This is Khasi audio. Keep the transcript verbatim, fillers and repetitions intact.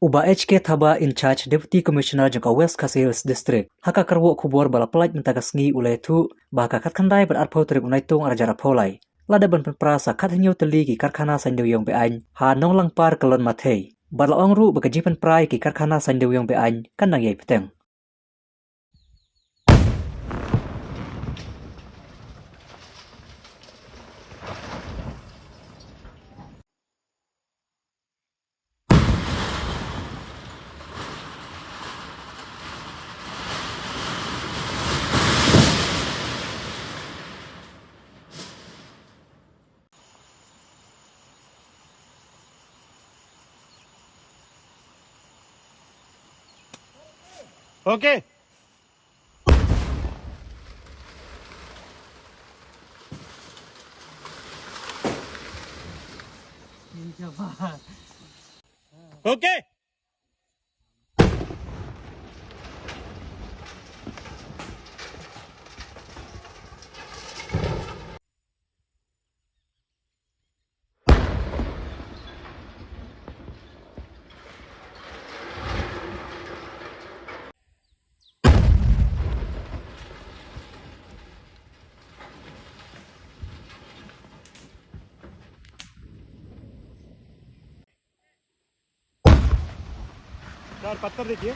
U Bah H K Thabah, in charge Deputy Commissioner jong ka West Khasi Hills District, ha ka kyrwoh khubor ba la pyllait mynta ka sngi, u la ïathuh ba ha ka khatkhyndai bad arphew tarik u Naitung arhajar arphew lai, la dep ban pynpra sa khathynñiew tylli ki karkhana saiñdew ïong be-aiñ ha Nonglangpar, Kyllon Mathei. Bad la ong ruh ba ka jingpynpra ïa ki karkhana saiñdew ïong be-aiñ kan dang ïai bteng. Okay. Okay. चार पत्थर देखिए।